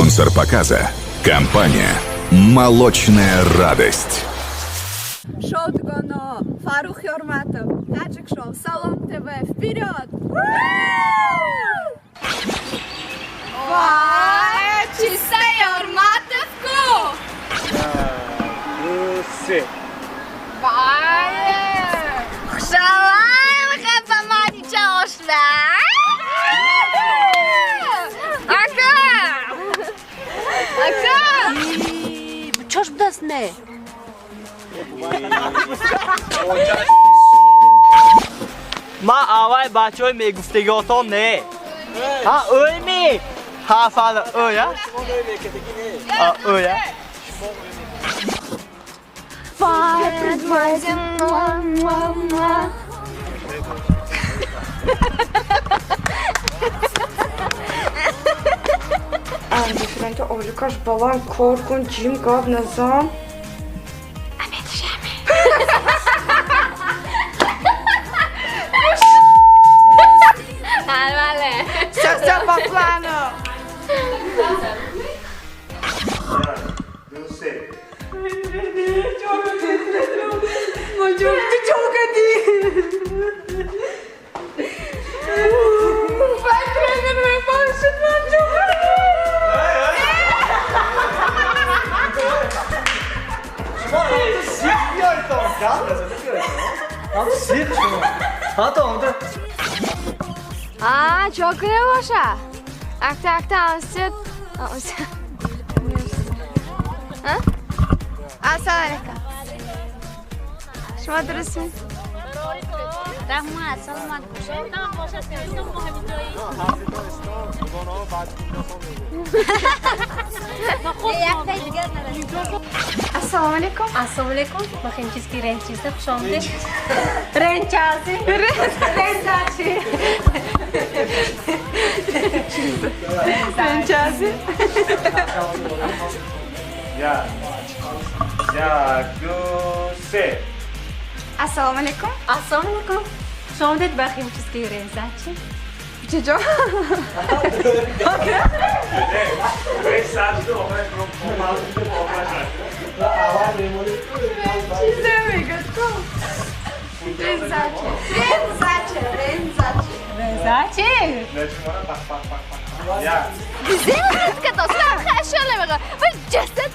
Спонсор показа – компания «Молочная радость». Шоу Дугоно, Фаррух Ёрматов, Таджик Шоу, Салом ТВ, вперед! Вай, чиса Ёрматов ку! Ду, се. Вай! Хушалай, хапаманича ошла! Ака! Ака! Чош будаст не? Ман аввал бачаҳои мегуфтагиотон не. Ҳа, ӯйми? Ҳа, фала, ӯя? А, ӯя? Вай, предводим, муа, муа, муа. Андифренто оликаш баланд кор кун, ҷим гап назан. Бале. Всё, всё по плану. Ду, се. Ту чо кардӣ? Вай, тренер мебошад, ман чо Шумо ҳамту сих биёритон, гап назада биёритон. Ҳамту сих шумо. Ҳатто ҳамту. А, чо кунем боша? Акта, акта, амсит. Ассалому алайкум. Шумо дурустми? Раҳмат, саломат бошед. Ассалому алайкум. Ассалому алайкум. Ба химчистки ренчиста хуш омадед. Ренчази. Ренчази. Ренчази. Як. Як, ду, се. Ассалому алайкум. Ассалому алайкум. Хуш омадед ба химчистки рензачи. Чиҷо? Чизе мегӯяд ку? Рензачи. Рензачи, рензачи. Рензачи? Як. Зинка достам хашола мегӯяд. Вай ҷасад.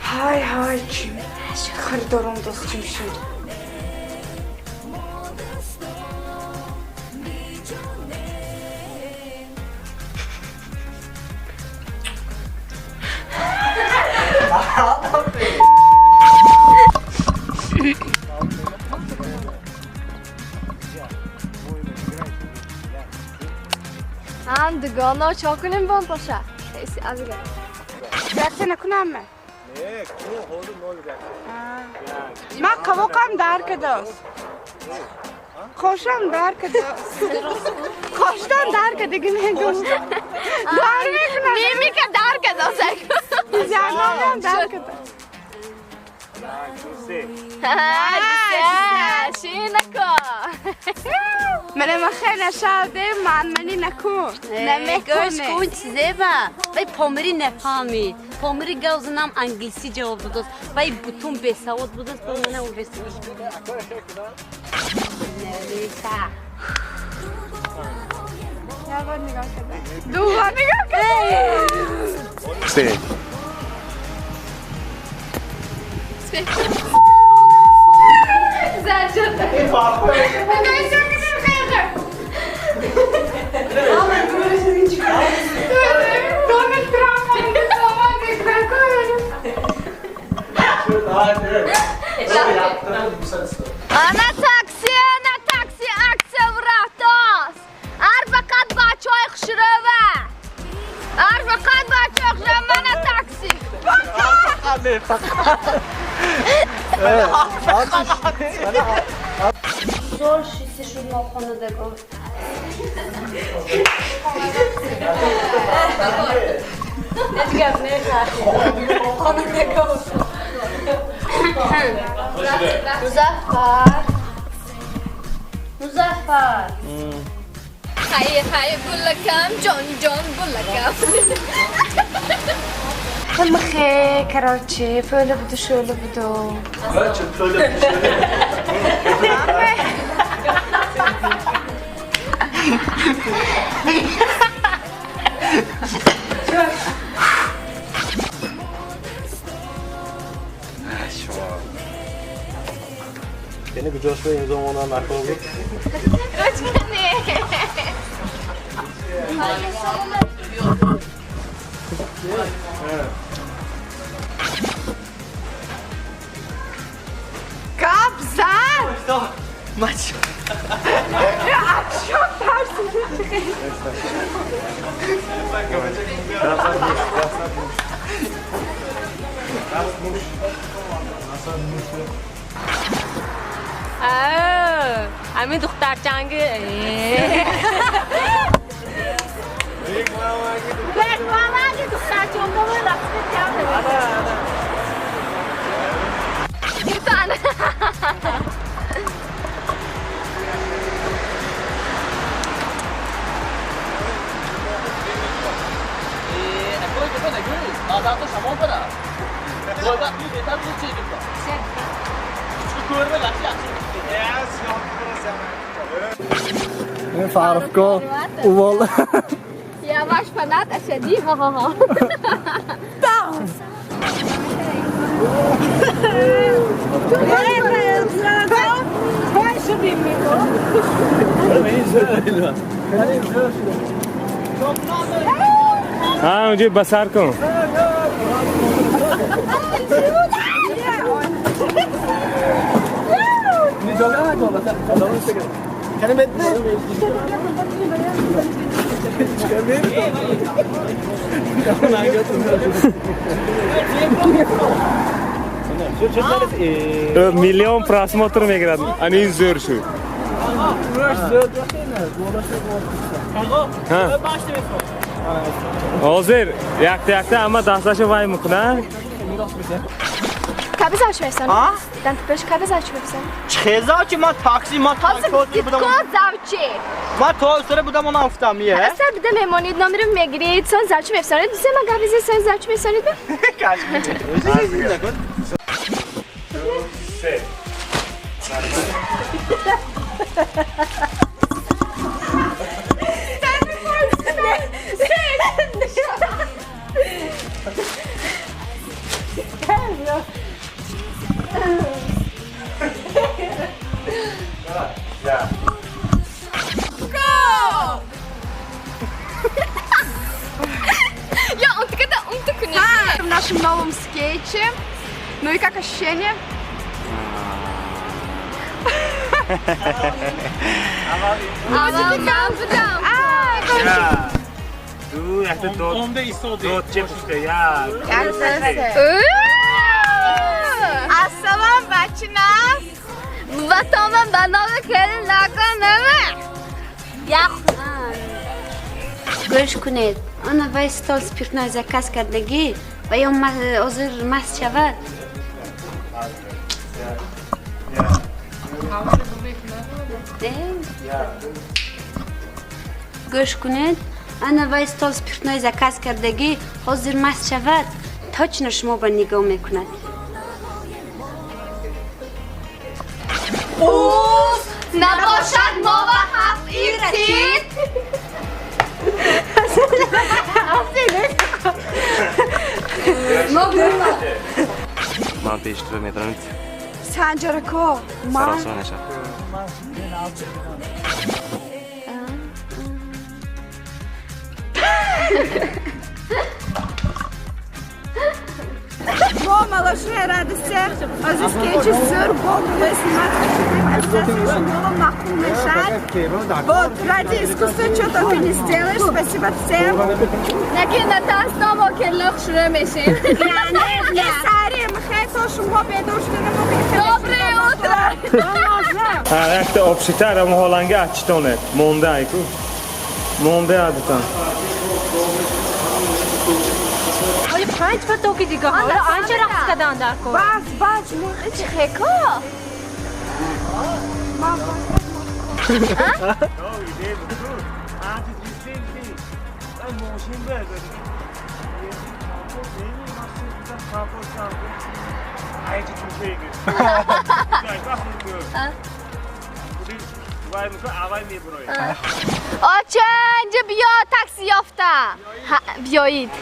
Ҳай, ҳай, чим. Харидором дост чим шуд. Ҳам дугоно чо кунем бон боша? Эси азига. Реаксия накунам ме? Не, ку, ҳозир ноль реаксия. Ман қавоқам дар кардааст. Қошам дар кардааст. Қоштан дар кардагӣ мегӯм. Дар мекунам. Мимика дар кардааст. Физиономиям дар кардааст. Як, ду, се. Шинако. Мана ма хеле шавде, манманӣ накун. Гӯш кун, чизеба. Вай помири нафаҳмид. Помири гав занам англисӣ ҷавоб додааст. Вай бутун бесавод будааст, ба мана бесавод. Нависа. Як бор нигоҳ карда. Ду бор нигоҳ карда. Се. Зачем? Дональд Трамп Ана такси, ана такси, аксия рафтост. Ҳар фақат бачаҳои хушрӯва. Ҳар фақат бачаҳои хушрӯва, мана такси. Зор шиси шуд мо хонадагон. Ҳеҷ гап не, хонадагон. Музаффар. Музаффар. Хай хай гулакам, ҷон ҷон гулакам. Мхе, короче, пӯла буду, шӯла буду. Короче, пӯла буду, шӯла. Яъне куҷо шуда имзо мондан накор буд? Ручка не. Гап зад! Мач. Чё тарсиди? Ҳамин духтарчанги. Бекмамаги духтарчонга рақс метиҳам. Иртан. Ин Фаррухко увол. Я ваш фанат, Асади, ха-ха-ха. Ҳа, унҷо басар кун. Миллион просмотр мегирад. Ани ин зӯр шуд. Ҳа. Ҳозир якта якта ҳама дасташа вай мекунад. Каби завчи мефсонӣ? А? Дан пеш каби завчи мефсонӣ? Чӣ завчи? Ман такси, ман такси будам. Ко завчи. Ман то сара будам, он афтам, е. Сар бида мемонид, номеро мегирид, сон завчи мефсонид. Дусе ман гап мезанед, сон завчи мефсонид. Се. Я. Я он такая, он такой. В нашем новом скетче. Ну и как ощущение? Аввал ман будам. Я. Ду, якта дод. Дод чеп шуда. Я. Ассалом, бачина! Ватонам ба номи келин накунам. Гӯш кунед, ана вай стол спиртной заказ кардагӣ ва ё ҳозир маст шавад. Э? Гӯш кунед, ана вай стол спиртной заказ кардагӣ, ҳозир маст шавад, точно шумо ба нигоҳ мекунад. Уф, набошад мо ва ҳафт иртид. Ман пеши ту медонед. Санҷарако, ман Саросима нашав. Мо молочная радость. Аз скетчи сыр бомб снимать хотим. Обязательно шумолом нахуй мешать. Вот, ради искусства что только не сделаешь. Спасибо всем. Наки натасно мо келин хушрӯ мешем. Не сари, мхе то шумо бедор шуда мо. Доброе утро. Ҳа, якта обшитар ама ҳоланга ачитонед. Монда айку. Монда адатан. Оё панҷ потоки дига ҳола анча рақс кардан дар кор. Бас, бас, Чӣ хеко? Антитрифти. Ай мошин бе. Ай чи чӯшеги. Вай мука авай мебурои. Оча, инҷа биё, такси ёфта. Биёед.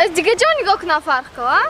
Аз дига ҷо нигоҳ кунам, фарқ ко, а?